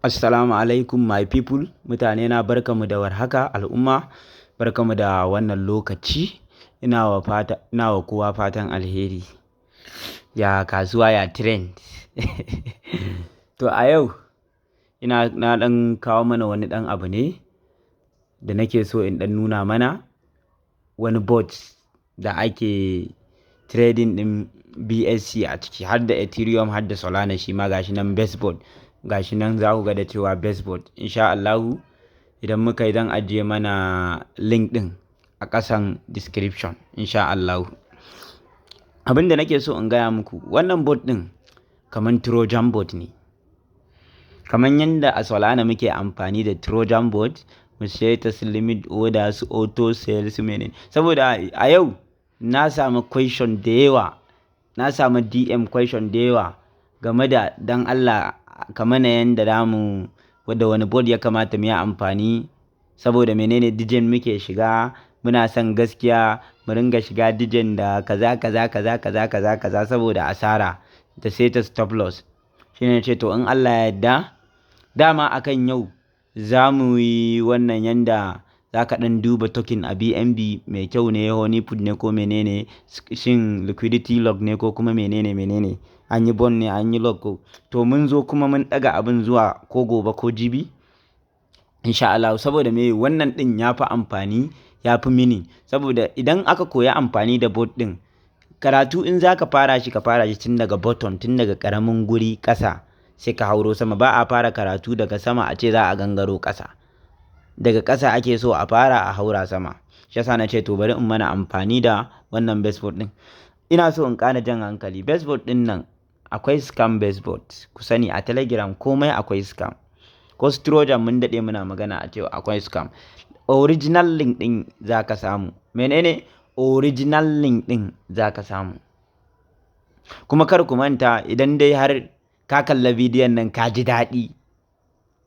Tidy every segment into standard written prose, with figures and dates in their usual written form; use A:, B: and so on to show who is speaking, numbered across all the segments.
A: Assalamu alaikum, my people, mutane na, barkamu da warhaka, al'umma, barkamu da wannan lokaci. Ina wa kowa fatan alheri. Ya kasuwa, ya trend? To, a yau ina na ɗan kawo mana wani ɗan abu ne da nake so in ɗan nuna mana, wani bot da ake trading ɗin BSC a ciki, har da Ethereum, har da Solana shi ma. Gashi nan best bot, gashi nan za ku ga da cewa best bot. Insha Allahu idan muka yi, zan ajiye mana link ɗin a ƙasan description, insha Allahu. Abin da nake so in gaya muku, wannan bot ɗin kaman Trojan bot ne. Kaman yadda a Solana muke amfani da Trojan bot mu saita su limit order, su auto sell, su menene. Saboda a yau na samu question da yawa, na samu DM question da yawa game da dan Allah ka mana yanda zamu da wani bot ya kamata mu yi amfani, saboda menene, degen muke shiga, muna son gaskiya mu ringa shiga degen da kaza kaza kaza kaza kaza kaza, saboda asara da saita stop loss. Shine ce, to, in Allah ya yarda, dama akan yau za mu yi wannan, yanda za ka ɗan duba token a BNB mai kyau ne, honeypot ne ko menene, shin liquidity lock ne ko kuma menene menene, an yi burn ne, an yi lock ko. To, mun zo kuma mun ɗaga abin zuwa ko gobe ko jibi, insha Allah. Saboda me? Wannan ɗin ya fi amfani, ya fi mini, saboda idan aka koya amfani da bot ɗin, karatu in za ka fara shi, ka fara shi tun daga bottom, tun daga ƙaramin guri ƙasa, sai ka hauro sama. Ba a fara karatu daga sama a ce za a gangaro ƙasa. Daga ƙasa ake so a fara a haura sama. Shi yasa na ce, to, bari in mana amfani da wannan best bot ɗin. Ina so in ƙara jan hankali, best bot ɗin nan akwai scam best bot. Ku sani, a Telegram komai akwai scam. Ko su Trojan mun daɗe muna magana a cewa akwai scam. Original link ɗin za ka samu. Menene original link ɗin za ka samu? Kuma kar ku manta, idan dai har ka kalla bidiyon nan ka ji daɗi,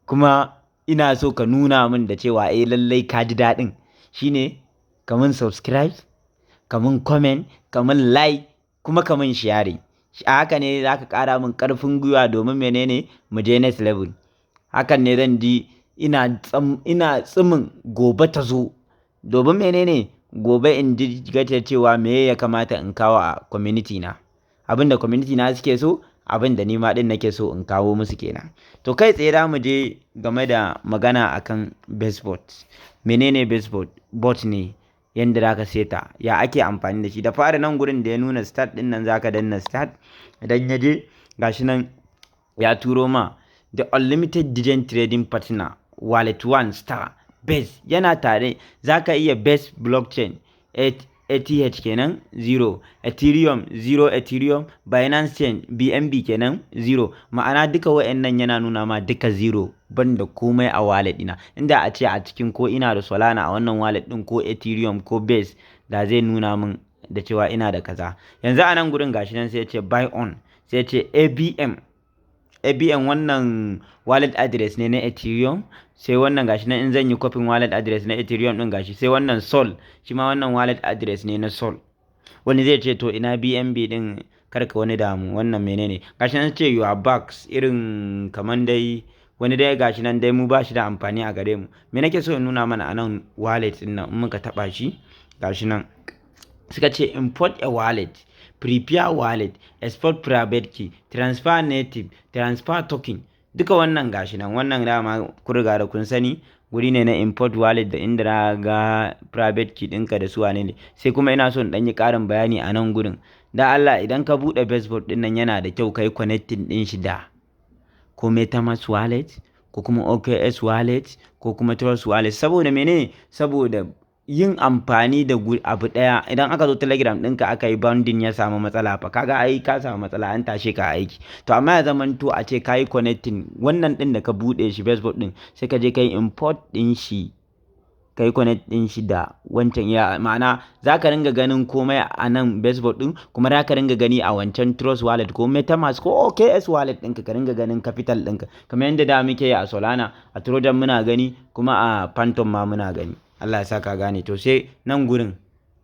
A: kuma ina so ka nuna min da cewa eh, lallai ka ji daɗin, shine ka mun subscribe, ka mun comment, ka mun like, kuma ka mun sharing. A haka ne za ka ƙara min ƙarfin gwiwa, domin menene, mu je next level. Hakan ne zan ji ina tsimin gobe ta zo, domin menene, gobe in ji gace cewa me ya kamata in kawo a community na, abin da community na suke so, abin da ni ma din nake so in kawo musu kenan. To, kai tsaye za mu je game da magana akan best bot. Menene best bot? Bot ne yanda zaka seta, ya ake amfani da shi. Da fara, nan gurin da ya nuna start din nan, zaka danna start. Idan ya je, gashi nan ya turo ma the unlimited degen trading partner, wallet one star base yana tare. Zaka iya base blockchain, ATH kenan 0, Ethereum 0, Ethereum, Binance Chain BNB kenan 0. Ma'ana duka wa'annan yana nuna ma duka 0, banda komai a wallet ɗina. Inda a ce a cikin ko ina da Solana a wannan wallet ɗin, ko Ethereum, ko Base, da zai nuna min da cewa ina da kaza. Yanzu a nan gurin, gashi nan sai ya ce buy on, sai ya ce ABM. ABM wannan wallet address ne na Ethereum. Sai wannan, gashi nan, in zan yi copy wallet address na Ethereum din, gashi. Sai wannan Sol, shi ma wannan wallet address ne na Sol. Wani zai ce, to, ina BNB din? Karka wani damu. Wannan menene? Gashi nan ce your bags, irin kaman dai wani dai, gashi nan dai, mu ba shi da amfani a gare mu. Me nake so in nuna mana a nan? Wallet din nan, in muka taba shi, gashi nan suka ce import a wallet, prepare wallet, export private key, transfer native, transfer token. Duka wannan gashi nan. Wannan dama kun riga da kun sani, guri ne na import wallet da inda na ga private key ɗinka da su wane ne. Sai kuma ina so in ɗan yi ƙarin bayani a nan gurin. Da Allah, idan ka buɗe best bot ɗin nan, yana da kyau kai connecting ɗin shi da ko MetaMask wallet, ko kuma OKX wallet, ko kuma Trust Wallet. Saboda mene? Saboda yin amfani da abu ɗaya, idan aka zo Telegram ɗinka aka yi binding ya samu matsala fa, kaga ai ka samu matsala, an tashe ka aiki. To, amma ya zamanto a ce ka yi connecting wannan ɗin da ka buɗe shi, best bot ɗin, sai ka je ka yi import ɗin shi, ka yi connect ɗin shi da wancan. Ya ma'ana za ka ringa ganin komai a nan best bot ɗin, kuma za ka ringa gani a wancan Trust Wallet ko MetaMask ko OKX wallet ɗinka, ka ringa ganin capital ɗinka, kamar yadda da muke yi a Solana, a Trojan muna gani, kuma a Phantom ma muna gani. Allah ya sa ka gane. To, sai nan gurin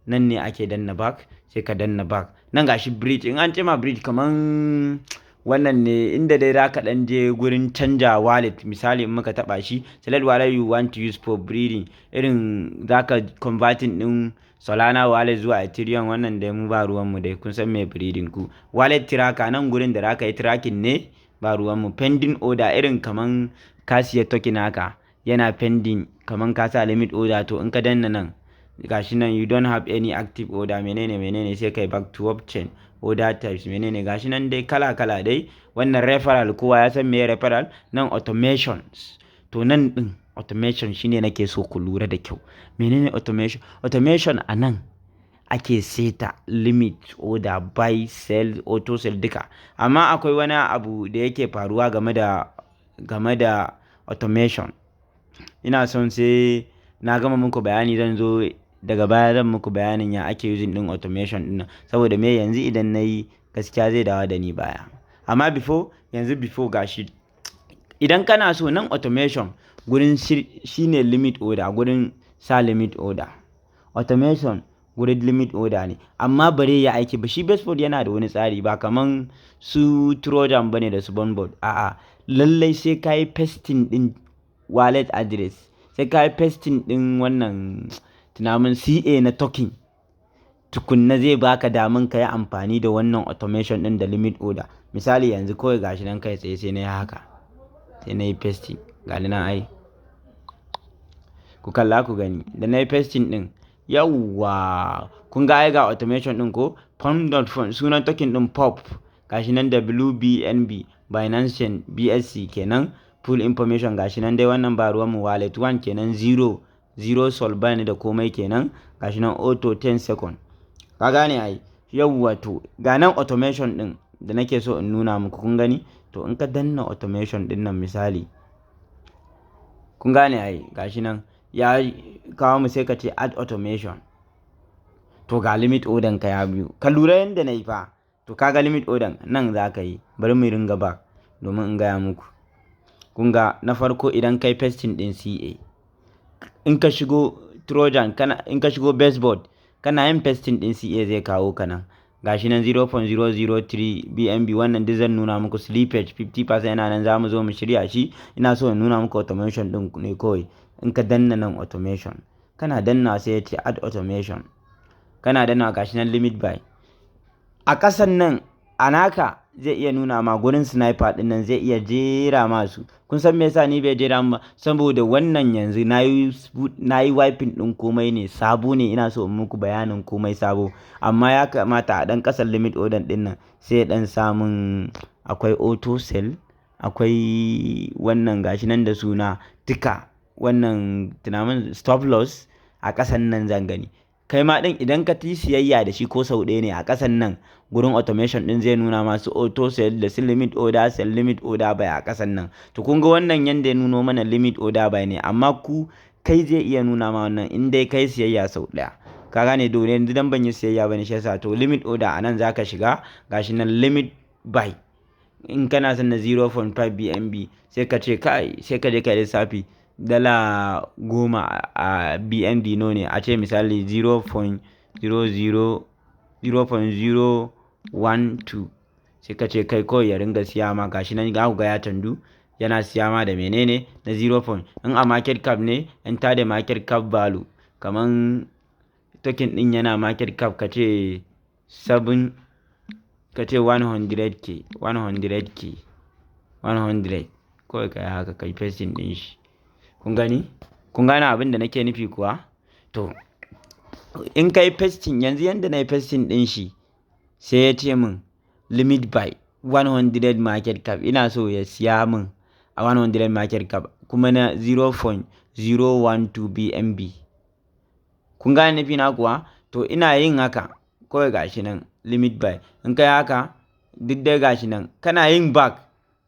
A: nan ne ake danna back, sai ka danna back. Nan gashi bridge. In an ce ma bridge, kaman Wannan ne inda dai za ka ɗan je gurin canja wallet. Misali, in muka taɓa shi, "Select wallet you want to use for bridging", irin za ka converting ɗin Solana wallet zuwa Ethereum. Wannan dai mu ba ruwanmu dai, kun san me bridging ku. Wallet tracker, nan gurin da za ka yi tracking ne, ba ruwanmu. Pending order, irin kaman ka siya token haka yana pending, kaman ka sa limit order. To, in ka danna nan, gashi nan, "You don't have any active order", menene menene, sai kai back to web chain. Order types, menene, gashi nan dai kala kala dai. Wannan referral, kowa ya san me referral. Nan automations. To, nan din automation shine nake so ku lura da kyau. Menene automation? Automation a nan ake seta limit order, buy, sell, auto sell, duka. Amma akwai wani abu da yake faruwa game da automation. Ina son sai na gama muku bayani, zan zo daga baya zan muku bayanin ya ake using din automation din, saboda me? Yanzu idan na yi, gaskiya zai dawo da ni baya. Amma before yanzu, before, gashi, idan kana so, nan automation gurin shine limit order, gurin sa limit order. Automation gurin limit order ne, amma bare ya aiki ba. Shi Baseboard yana da wani tsari, ba kaman su Trojan bane da su Bonbot. A'a, lallai sai ka yi pasting din wallet address, sai ka yi pasting din wannan tunamin CA na token tukunna zai baka daman ka yi amfani da wannan automation din da limit order. Misali, yanzu kawai gashi nan kai tsaye sai na yi haka, sai na yi pasting. Ga nan ai, ku kalla ku gani da na yi pasting din. Yawwa, kun ga ai ga automation din ko? Pump.fun, sunan token din pop, gashi nan WBNB, Binance Chain, BSC kenan. Full information gashi nan dai, wannan ba ruwan mu. Wallet 1 kenan, 0 0 sol, bani da komai kenan. Gashi nan auto 10 second, ka gane ai? Yawwa, to ga nan automation din da nake so in nuna muku. Kun gani? To, in ka danna automation din nan, misali, kun gane ai, gashi nan ya kawo mu, sai ka ce "Add automation". To, ga limit order ka ya biyu. Ka lura yadda na yi fa. To, kaga limit order nan za ka yi. Bari mu ringa ba domin in gaya muku. Kun ga na farko, idan kai pasting din CA, in ka shigo Trojan kana, in ka shigo Baseboard kana yin pasting din CA, zai kawo ka nan. Gashi nan 0.003 BNB. Wannan duk zan nuna muku. Slippage 50% yana nan, za mu zo mu shirya shi. Ina so in nuna muku automation din ne kawai. In ka danna nan automation, kana danna sai ya ce "Add automation". Kana danna, gashi nan limit buy. A ƙasan nan a naka zai iya nuna ma gurin sniper din nan, zai iya jera masu. Kun san me yasa ni bai jera ba? Saboda wannan yanzu na yi wiping din komai ne, sabo ne. Ina so in muku bayanin komai sabo. Amma ya kamata a dan ƙasan limit order din nan sai dan samun akwai auto sell, akwai wannan, gashi nan da suna duka, wannan tunamin stop loss a ƙasan nan zan gani. Kai ma ɗin idan ka ti siyayya da shi ko sau ɗaya ne, a ƙasan nan gurin automation ɗin zai nuna masu auto sell da su limit order sell, limit order buy a ƙasan nan. To, kun ga wannan yanda ya nuno mana limit order buy ne, amma ku kai zai iya nuna ma wannan in dai kai siyayya sau ɗaya, ka gane? Dole yanzu dan ban yi siyayya bane shi yasa. To, limit order a nan zaka shiga. Gashi nan limit buy. In kana son na 0.5 BNB, sai ka ce kai, sai ka je ka lissafi dala 10 a BNB no ne. A ce misali 0.00 0.012, sai ka ce kai kawai ya ringa siya ma. Gashi nan ga ga ya candu, yana siya ma da menene na 0. In a market cap ne, in ta da market cap value, kaman token din yana market cap, ka ce 7, ka ce 100K, 100K, 100, kawai ka yi haka, kai pasting din shi. Kun gani? Kun gane abin da nake nufi kuwa? To, in kai pasting yanzu, yanda na yi pasting din shi, sai ya ce min limit buy 100 market cap. Ina so ya siya min a 100 market cap kuma na 0.012 BNB. Kun gane nufi na kuwa? To, ina yin haka kawai, gashi nan limit buy. In kai haka duk dai, gashi nan kana yin back,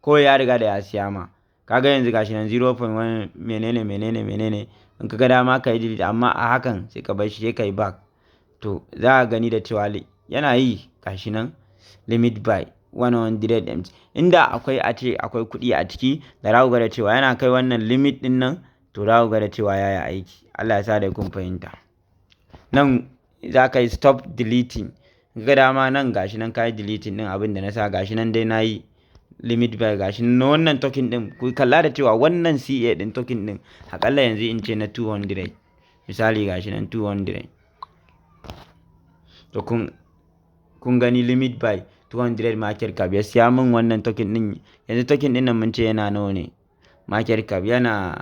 A: kawai ya riga da ya siya ma. Kaga yanzu gashi nan 0.1 menene menene menene. In ka ga dama ka yi delete, amma a hakan sai ka bar shi, sai ka yi back. To, za ka gani da cewa yana yi. Gashi nan limit buy 100 mt. Inda akwai, a ce akwai kuɗi a ciki, da za ku ga da cewa yana kai wannan limit ɗin nan. To, za ku ga da cewa ya yi aiki. Allah ya sa da kun fahimta. Nan za ka yi stop deleting ga dama. Nan gashi nan ka yi deleting ɗin abin da na sa. Gashi nan dai na yi. Limit buy gashi na wannan token din. Ku kalla da cewa wannan CA din token din akalla yanzu in ce na 200 misali, gashi nan 200. To kun gani, limit buy 200 market cap, ya siya min wannan token din. Yanzu token din nan mun ce yana nawa ne market cap? Yana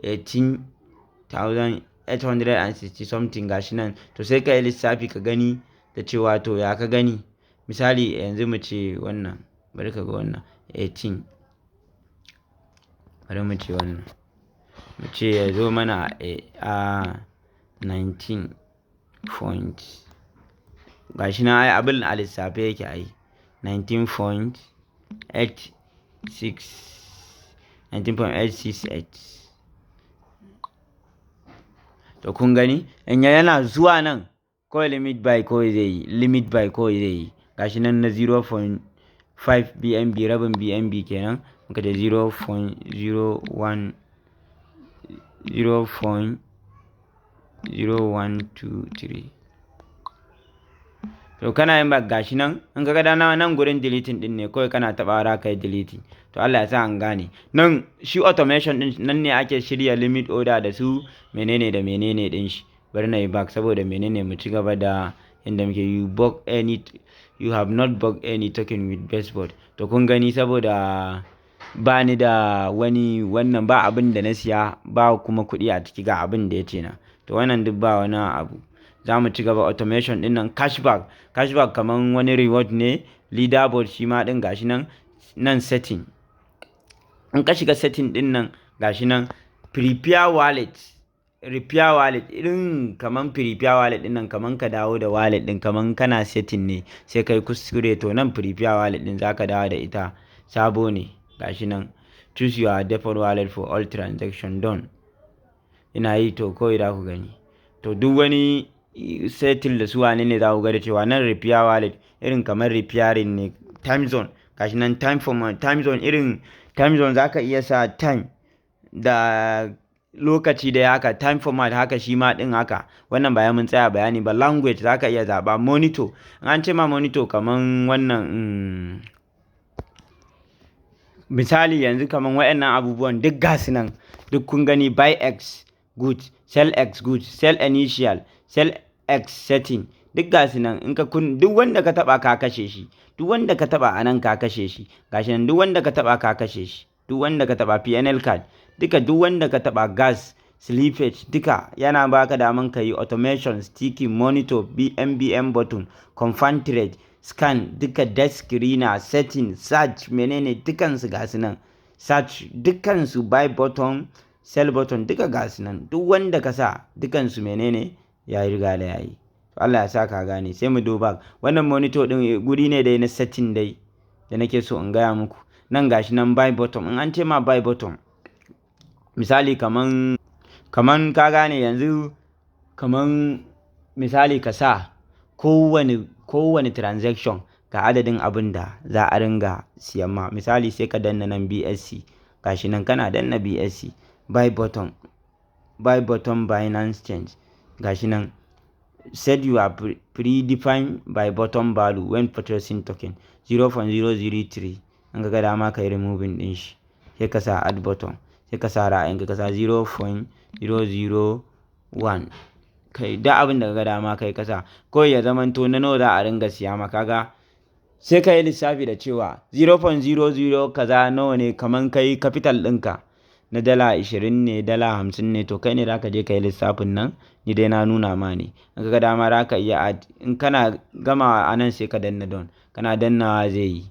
A: 18,860 something, gashi nan. To sai ka yi lissafi ka gani da cewa, to ya ka gani? Misali yanzu mu ce wannan, bari ka ga wannan 18, bari mu ce wannan, mu ce ya zo mana a 19 point, gashi nan. Ai abin a lissafe yake ai, 19.86, 19.868. To kun gani, in yana zuwa nan kawai limit buy kawai zai yi, limit buy kawai zai yi. Gashi nan na 0.5 BNB, rabin BNB kenan. Muka da 0.01, 0.0123. To kana yin ba, gashi nan. In ka ga dana nan gurin deleting din ne kawai, kana taɓa ra kai deleting. To Allah ya sa an gane. Nan shi automation din nan ne ake shirya limit order da su menene da menene din shi. Bari na yi back saboda menene, mu ci gaba da inda muke. You have not bought any token with BasedBot. To kun gani, saboda ba ni da wani wannan, ba abin da na siya ba kuma kuɗi a ciki, ga abin da ya ce na. To wannan duk ba wani abu, za mu ci gaba. Automation din nan, cashback, cashback kaman wani reward ne. Leaderboard shi ma din gashi nan. Nan setting, in ka shiga setting din nan, gashi nan prepare wallet, repair wallet. Irin kaman prepare wallet din nan, kaman ka dawo da wallet din, kaman kana setting ne sai kai kuskure. To nan prepare wallet din zaka dawo da ita sabo ne. Gashi nan, choose your default wallet for all transaction done. Ina yi, to kawai za ku gani. To duk wani settle da su wane ne, za ku ga da cewa nan repair wallet irin kamar repairing ne. Time zone, gashi nan time for time zone, irin time zone zaka iya sa time da lokaci da haka, time format haka, shi ma din haka. Wannan bayan mun tsaya bayani ba. Language zaka iya zaba. Monitor, an ce ma monitor kaman wannan, misali yanzu kaman wayannan abubuwan duk gasu nan duk kun gani: buy x good, sell x good, sell initial, sell x setting, duk gasu nan. In ka kun duk wanda ka taba ka kashe shi, duk wanda ka taba anan ka kashe shi. Gashi nan, duk wanda ka taba ka kashe shi, duk wanda ka taba. PNL card duka, duk wanda ka taba. Gas slippage duka yana baka daman ka yi automation, sticky, monitor, BMBM button, confirm trade, scan duka, DEX Screener, setting, search, menene, dukansu gasu nan. Search dukansu, buy button, sell button, duka gasu nan. Duk wanda ka sa dukansu menene, ya riga da yayi. Allah ya sa ka gane. Sai mu duba wannan monitor din, guri ne dai na setting dai da nake so in gaya muku. Nan gashi nan buy button. In an ce ma buy button, misali kaman ka gane yanzu, kaman misali ka sa kowane transaction ga adadin abin da za a ringa siyan ma. Misali sai ka danna nan BSC, gashi nan kana danna BSC buy button, buy button Binance Chain, gashi nan set your predefined buy button value when purchasing token, 0.003. In ka ga dama ka yi removing din shi, sai ka sa add button, sai ka sa ra'ayinka, ka sa 0.001, kai da abin da ka ga dama kai ka sa kawai, ya zamanto na nawa za a ringa siya ma. Kaga sai ka yi lissafi da cewa 0.00 kaza nawa ne, kaman kai capital ɗinka na $20 ne, $50 ne. To kai ne za ka je ka yi lissafin nan, ni dai na nuna ma ne. In ka ga dama za ka iya add. In kana gama a nan sai ka danna done, kana dannawa zai yi.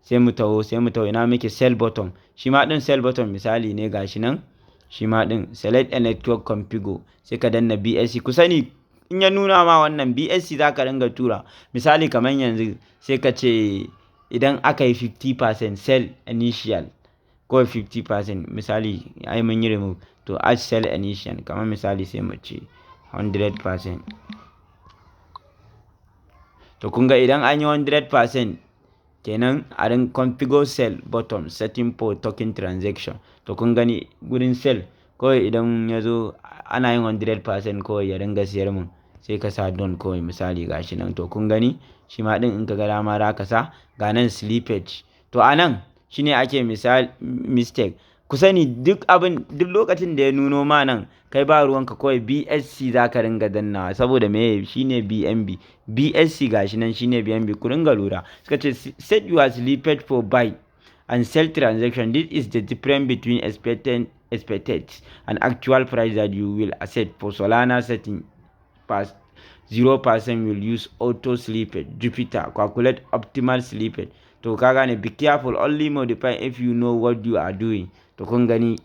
A: Sai mu taho, sai mu taho. Ina muke? Sell button, shi ma ɗin sell button misali ne, gashi nan shi ma ɗin select a network configure, sai ka danna BSC. Ku sani in ya nuna ma wannan BSC za ka ringa tura. Misali kamar yanzu sai ka ce idan aka yi 50% sell initial ko 50%, misali ai mun yi remove, to add sell initial, kamar misali sai mu ce 100%. To kun ga idan an yi 100% kenan, a rin configure sell button setting for token transaction. To kun gani, gurin sell kawai idan ya zo ana yin 100% kawai ya ringa siyar mun, sai ka sa done kawai, misali gashi nan. To kun gani, shi ma din in ka ga dama za ka sa. Ga nan slippage. To a nan Shine ake misal mistake. Ku sani, duk abin, duk lokacin da ya nuno ma nan, kai ba ruwanka, kawai BSC za ka ringa dannawa. Saboda me? Shine BNB, BSC gashi nan shine BNB. Ku ringa lura. Suka ce set your slippage for buy and sell transaction. This is the difference between expected and actual price that you will accept. For Solana, setting past 0% will use auto slippage. Jupiter calculate optimal slippage. To ka gane, be careful, only modify if you know what you are doing. To kun gani,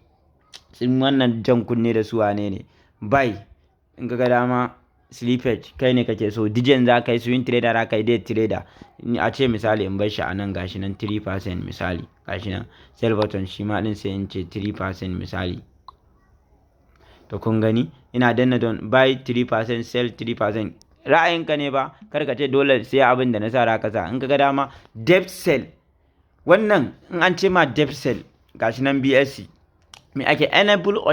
A: sun wannan jan kunne da su wane ne. Buy, in ka ga dama slippage kai ne kake so, degen za ka yi, swing trader za ka yi, day trader. A ce misali in bar shi a nan, gashi nan 3% misali, gashi nan. Sell button shi ma din sai in ce 3% misali. To kun gani, ina danna don buy 3%, sell 3%. Ra'ayinka ne ba, kar ka ce dole sai abin da na sa ka sa. In ka ga dama dev sell, wannan in an ce ma dev sell, gashi nan BSC, me ake enable?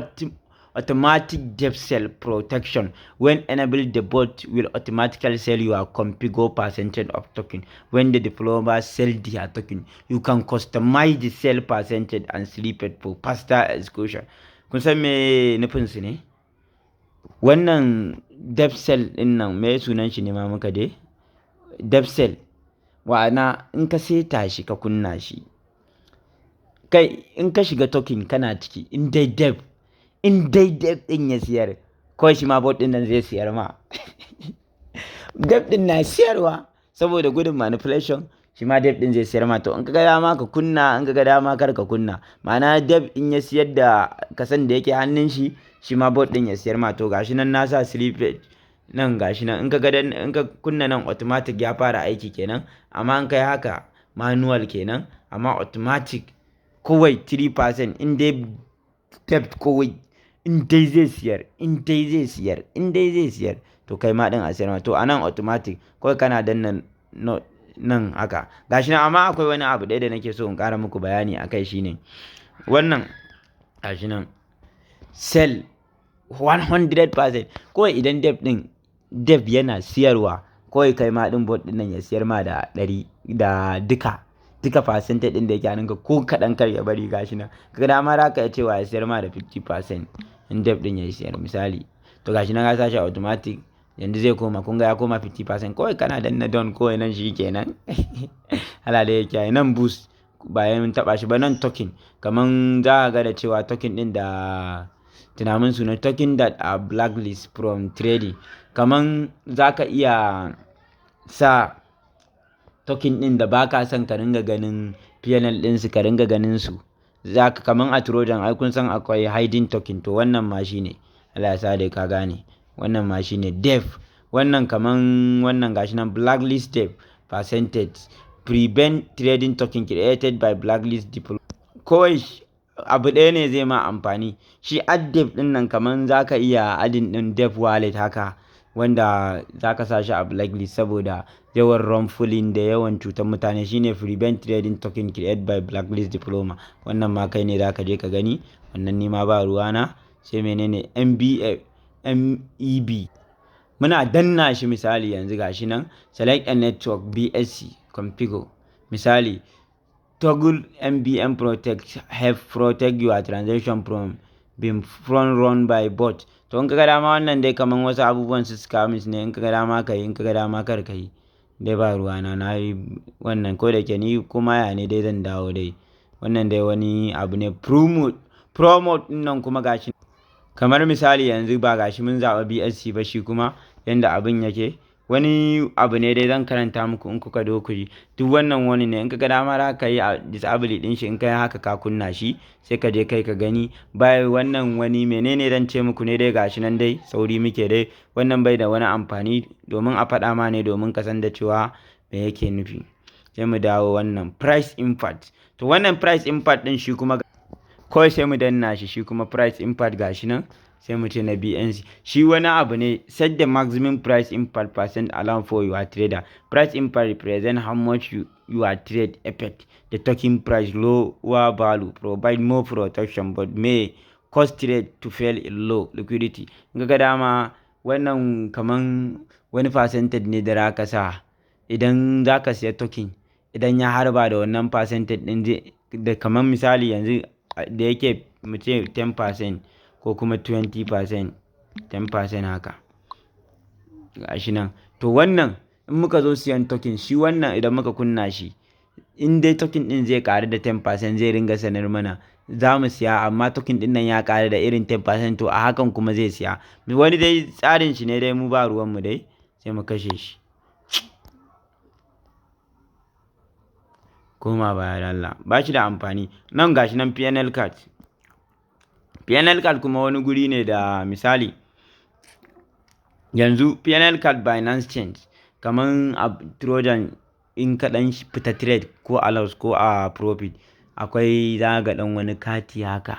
A: Automatic dev sell protection. When enabled, the bot will automatically sell your configure percentage of token when the developer sell their token. You can customize the sell percentage and slippage for faster execution. Kun san me nufin su ne wannan dev sell din nan? Me sunan shi ne ma muka dai? Dev sell wa'ana in ka seta shi, ka kunna shi, kai in ka shiga token kana ciki, in dai dev din ya siyar, kawai shi ma bot din nan zai siyar ma. Dev din na siyarwa, saboda gudun manipulation, shi ma dev din zai siyar ma. To in ka ga dama ka kunna, in ka ga dama kar ka kunna. Ma'ana dev in ya siyar da kasan da yake hannun shi, shi ma bot din ya siyar ma. To gashi nan na sa slippage nan, gashi nan. In ka kunna nan, automatic ya fara aiki kenan. Amma in kai haka, manual kenan. Amma automatic kawai 3%, in dai dev kawai in dai zai siyar, in dai zai siyar, in dai zai siyar, to kai ma din a siyar ma. To anan automatic kawai kana danna nan haka, gashi nan. Amma akwai wani abu ɗaya da nake so in ƙara muku bayani akai, shine wannan, gashi nan, sell 100%. Kawai idan dev din, dev yana siyarwa, kawai kai ma din bot din nan ya siyar ma da ɗari da duka duka percentage din da yake hannunka, ko kaɗan kar ya bari. Gashi nan, kaga dama za ka iya cewa ya siyar ma da 50% in dev din ya siyar misali. To gashi nan, ka sa shi automatic, yanzu zai koma, kun ga ya koma 50%. Kawai kana danna don kawai nan shi kenan. Allah da yake nan boost bayan taba shi ba. Nan token, kaman za ka ga da cewa token din da tunamin suna token that are blacklist from trading, kaman za ka iya sa token din da baka son ka ringa ganin PNL ɗinsu, ka ringa ganin su. Za ka kaman a Trojan, ai kun san akwai hiding token. To wannan ma shine, Allah ya sa dai ka gane, wannan ma shine dev. Wannan kaman wannan, gashi nan, blacklist dev percentage, prevent trading token created by blacklist deploy. Kawai abu ɗaya ne zai ma amfani shi, add dev ɗin nan. Kaman za ka iya adding ɗin dev wallet haka, wanda za ka sa shi a blacklist saboda yawan rug pulling da yawan cutar mutane. Shine prevent trading token created by blacklist developer. Wannan ma kai ne za ka je ka gani wannan, ni ma ba ruwana. Sai menene? MBF MEB, muna danna shi misali yanzu, gashi nan, select a network, BSC, configure. Misali toggle MBM protect, help protect your transaction from being front run by bot. To in ka ga dama, wannan dai kaman wasu abubuwan su scams ne. In ka ga dama ka yi, in ka ga dama kar ka yi, dai ba ruwana. Na yi wannan, ko da ke ni kuma ya ne dai zan dawo dai. Wannan dai wani abu ne. Promote din nan kuma, gashi kamar misali yanzu ba gashi mun zaɓa BSC ba, shi kuma yanda abin yake, wani abu ne dai zan karanta muku in kuka do ku yi. Duk wannan wani ne, in ka ga dama za ka yi a disable din shi. In kai haka ka kunna shi, sai ka je kai ka gani. Bai wannan wani menene zan ce muku ne dai, gashi nan dai, sauri muke dai. Wannan bai da wani amfani, domin a faɗa ma ne domin ka san da cewa me yake nufi. Sai mu dawo wannan price impact. To wannan price impact din shi kuma kawai sai mu danna shi. Shi kuma price impact, gashi nan, sai mu ce na BNC. Shi wani abu ne, set the maximum price impact percent allowed for your trader. Price impact represent how much your trade affect the token price. Lower value provide more protection but may cause trade to fail in low liquidity. In ga dama, wannan kaman wani percentage ne da za ka sa idan za ka siya token, idan ya harba da wannan percentage din zai Da kamar misali yanzu da yake mu ce 10% ko kuma 20%, 10% haka. Gashi nan. To wannan in muka zo siyan token, shi wannan idan muka kunna shi, in dai token ɗin zai ƙaru da 10%, zai ringa sanar mana za mu siya, amma token ɗin nan ya ƙaru da irin 10%, to a hakan kuma zai siya. Wani dai tsarin shi ne dai, mu ba ruwan mu dai, sai mu kashe shi. Koma baya da Allah. Ba shi da amfani. Nan gashi nan PNL card. PNL card kuma wani guri ne da misali yanzu PNL card Binance Change, kaman a Trojan in ka ɗan fita trade ko a loss ko a profit, akwai za ga ɗan wani kati haka,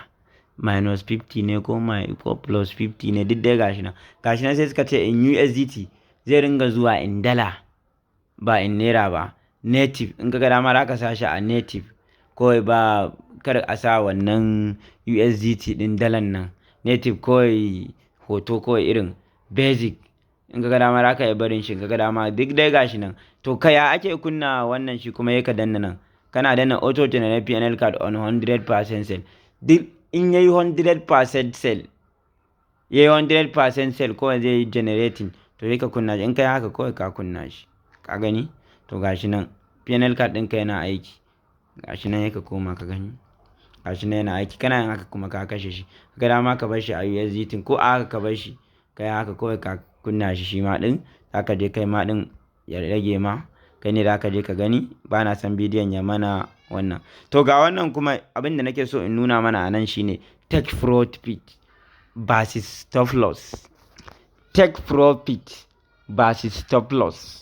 A: minus 50 ne ko ko plus 50 ne, duk dai gashi nan. Gashi nan sai suka ce in USDT zai ringa zuwa in dala ba in naira ba. Native, in ka ga dama za ka sa shi a native kawai, ba kar a sa wannan USDT ɗin dalan nan. Native kawai, hoto kawai irin basic. In ka ga dama za ka iya barin shi, in ka ga dama, duk dai gashi nan. To kai, ya ake kunna wannan shi kuma? Ka danna nan. Kana danna auto generate PNL card on 100% sell. Duk in yayi 100% sell, yayi 100% sell, kawai zai yi generating. To sai ka kunna shi. In kai haka kawai ka kunna shi. Ka gani? To gashi nan PNL card ɗinka yana aiki. Gashi nan, sai ka koma ka gani. Gashi nan yana aiki. Kana yin haka kuma ka kashe shi. Ka ga dama ka bar shi a USDT ko a haka ka bar shi. Kai haka kawai ka kunna shi, shi ma ɗin. Za ka je kai ma ɗin ya rage ma. Kai ne za ka je ka gani. Ba na son bidiyon ya mana wannan. To ga wannan kuma, abin da nake so in nuna mana a nan shine take profit versus stop loss. Take profit versus stop loss.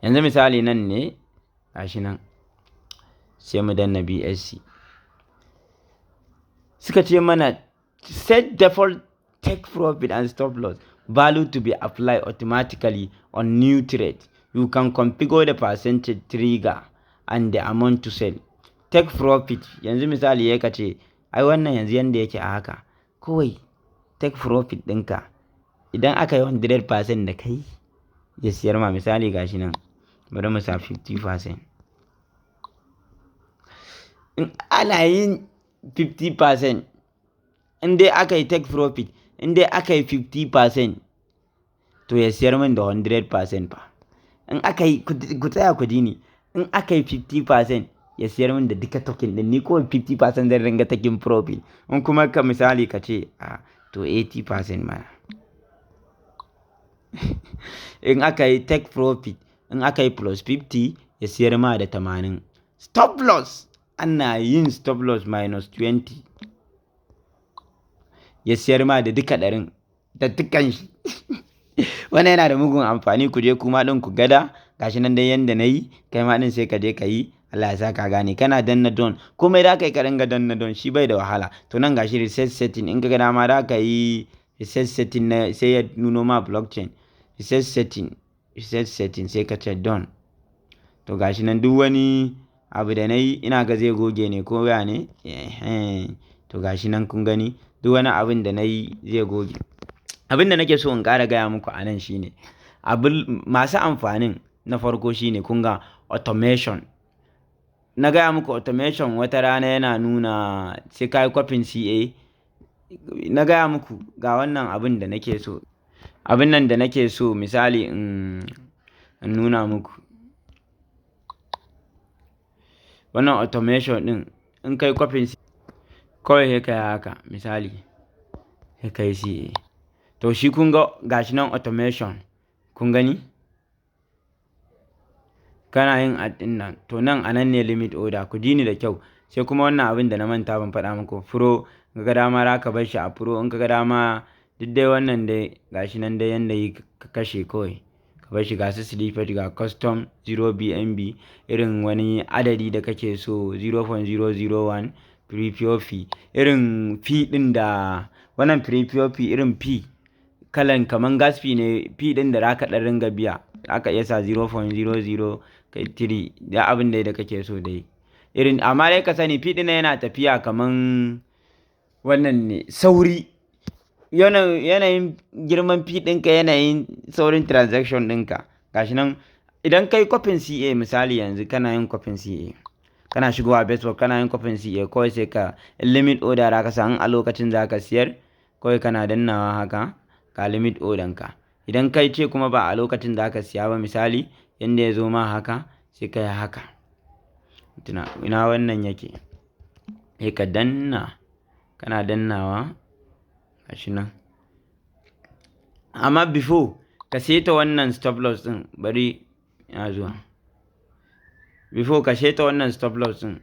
A: Yanzu misali nan ne, gashi nan. Sai mu danna BSC. Suka ce mana set default take profit and stop loss value to be applied automatically on new trade. You can configure the percentage trigger and the amount to sell. Take profit yanzu misali ya ce ai wannan yanzu yanda yake a haka kawai, take profit ɗinka idan aka yi 100% da kai ya siyar ma. Misali gashi nan, bari mu sa 50%. In ana yin 50%, in dai aka yi take profit, in dai aka yi 50%, to ya siyar min da 100% fa. In aka yi, ku tsaya ku ji ni, in aka yi 50% ya siyar min da duka token din, ni ko 50% zan ringa taking profit. In kuma ka misali ka ce a to 80% mana, in aka yi take profit, in aka yi plus 50, ya siyar ma da 80. Stop loss, ana yin stop loss minus 20, ya siyar ma da duka ɗarin da dukkan shi. Wannan yana da mugun amfani. Ku je kuma ɗin ku gada. Gashi nan dai yanda na yi, kai ma ɗin sai ka je ka yi. Allah ya sa ka gane. Kana danna done, komai da ka yi ka dinga danna done, shi bai da wahala. To nan gashi reset setting. In ka ga dama da ka yi reset setting na, sai ya nuno ma blockchain reset setting. Reset setting, sai ka ce done. To gashi nan, duk wani abu da na yi ina ga zai goge ne ko ya ne. To gashi nan, kun gani, duk wani abin da na yi zai goge. Abin da nake so in ƙara gaya muku a nan shine abin masu amfanin na farko shine, kun ga automation. Na gaya muku automation wata rana yana nuna sai ka yi kwafin CA. Na gaya muku ga wannan abin da nake so, abin nan da nake so misali in nuna muku wannan automation ɗin. In kai kwafin kawai sai ka yi haka, misali sai ka yi CA. To shi kun ga gashi nan automation, kun gani, kana yin add ɗin nan. To nan a nan ne limit order. Ku ji ni da kyau. Sai kuma wannan abin da na manta ban faɗa muku, pro. In ka ga dama za ka bar shi a pro, in ka ga dama, duk dai wannan dai gashi nan dai yanda yi ka kashe kawai ka bar shi. Ga su slippage, ga custom 0 BNB, irin wani adadi da kake so, 0.001 prepare fee, irin fee ɗin da wannan prepare fee, irin fee kalan kaman gas fee ne, fee ɗin da zaka ɗan ringa biya. Zaka iya sa 0.003 da abin da kake so dai irin. Amma dai ka sani fee ɗin yana tafiya kaman wannan ne, sauri, yanayin girman fee ɗinka, yanayin saurin transaction ɗinka. Gashi nan, idan kai kwafin CA, misali yanzu kana yin kwafin CA, Kana shigowa best bot, kana yin copying CA, kawai sai ka limit order ka sa. In a lokacin za ka siyar, kawai kana dannawa haka, ka limit order ka. Idan kai ce kuma ba a lokacin za ka siya ba, misali yanda ya zo ma haka, sai ka yi haka. Tuna ina wannan yake, sai ka danna. Kana dannawa, gashi nan. Amma before ka seta wannan stop loss din, bari ya zuwa, before ka seta wannan stop loss din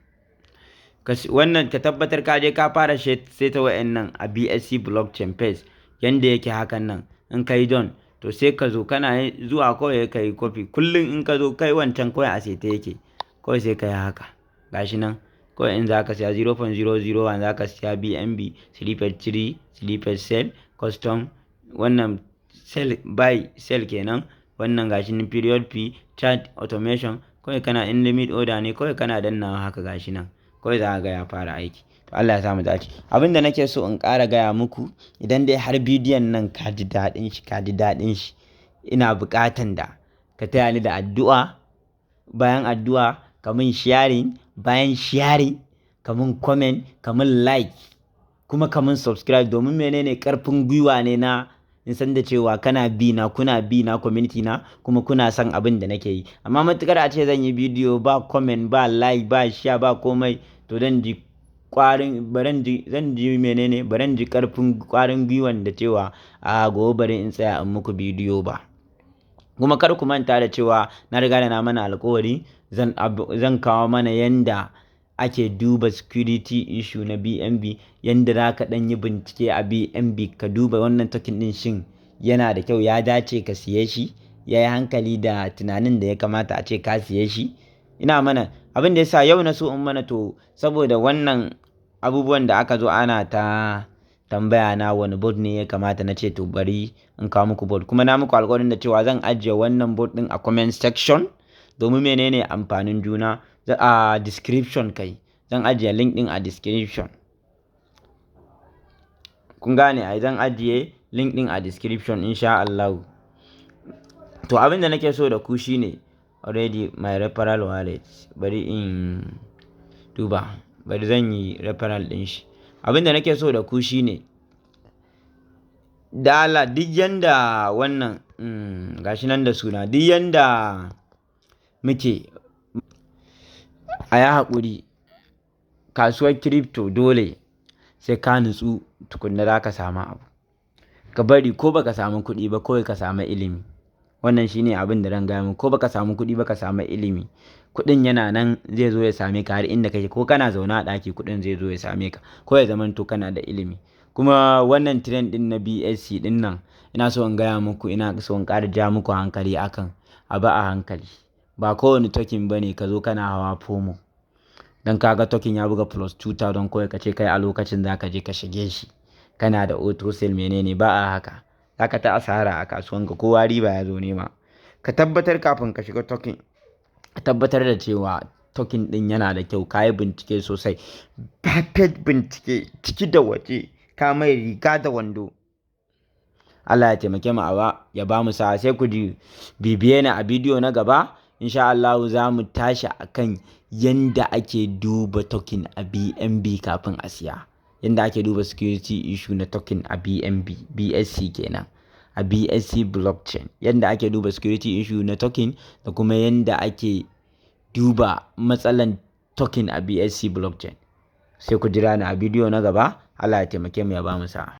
A: wannan, ka tabbatar ka je ka fara seta wa'annan a BSC blockchain page yanda yake hakan nan. In kai don to, sai ka zo, kana zuwa kawai ka yi copy. Kullum in ka zo kai wancan, kawai a seta yake, kawai sai ka yi haka. Gashi nan, kawai in za ka siya 0.001, za ka siya BNB, slippage 3, slippage sell, custom, wannan sell, buy sell kenan. Wannan gashi nan, period P, chart automation. Kawai kana in limit order ne, kawai kana dannawa haka, gashi nan, kawai za ka ga ya fara aiki. To, Allah ya samu dace. Abin da nake so in ƙara gaya muku, idan dai har bidiyon nan ka ji daɗin shi, ka ji daɗin shi, ina buƙatan da ka taya ni da addu'a. Bayan addu'a, ka min sharing. Bayan sharing, ka min comment, ka min like, kuma ka min subscribe. Domin menene? Karfin gwiwa ne na in san da cewa kana bi na, kuna bi na, community na, kuma kuna son abin da nake yi. Amma matukar a ce zan yi bidiyo ba comment, ba like, ba share, ba komai, to dan ji kwarin baran ji, zan ji menene, baran ji karfin kwarin gwiwan da cewa a gobe bari in tsaya in muku bidiyo ba. Kuma kar ku manta da cewa na riga da na mana alkawari zan kawo mana yanda ake duba security issue na BNB, yanda za ka ɗan yi bincike a BNB, ka duba wannan token ɗin, shin yana da kyau, ya dace ka siye shi, ya yi hankali da tunanin da ya kamata a ce ka siye shi. Ina mana abin da yasa yau na so in mana, to saboda wannan abubuwan da aka zo ana ta tambaya na wani bot ne ya kamata, na ce to bari in kawo muku bot. Kuma na muku alƙawarin da cewa zan ajiye wannan bot ɗin a comment section. Domin menene? Amfanin juna. A description kai, zan ajiye link ɗin a description. Kun gane ai? Zan ajiye link ɗin a description, insha Allah. To, abin da nake so da ku shine, already my referral wallet, bari in duba, bari zan yi referral ɗin shi. Abin da nake so da ku shine, da Allah, duk yanda wannan gashi nan da suna, duk yanda muke a yi haƙuri, kasuwar crypto dole sai ka nutsu tukunna za ka samu abu. Ka bari ko baka samu kuɗi ba, kawai ka samu ilimi. Wannan shine abin da zan gaya muku. Ko baka samu kuɗi ba, ka samu ilimi. Kuɗin yana nan, zai zo ya same ka har inda kake. Ko kana zaune a ɗaki, kuɗin zai zo ya same ka, ko ya zamanto kana da ilimi. Kuma wannan trend ɗin na BSC ɗin nan, ina so in gaya muku, ina so in ƙara ja muku hankali akan abu a hankali. Ba kowane token bane ka zo kana hawa FOMO. Dan kaga token ya buga plus 2000, kawai ka ce kai a lokacin za ka je ka shige shi, kana da auto sell, menene. Ba a haka, zaka ta asara a kasuwanka. Kowa riba ya zo nema. Ka tabbatar kafin ka shiga token, ka tabbatar da cewa token din yana da kyau, ka yi bincike sosai, perfect bincike, ciki da waje, ka mai riga da wando. Allah ya taimake mu, awa ya ba mu sa'a. Sai ku ji bibiye ni a bidiyo na gaba, insha Allah. Za mu tashi akan yanda ake duba token a BNB kafin a siya, yanda ake duba security issue na token a BNB, BSC kenan, a BSC blockchain, yanda ake duba security issue na token da kuma yanda ake duba matsalan token a BSC blockchain. Sai ku jira ni a bidiyo na gaba. Allah ya taimake mu, ya ba mu sa'a.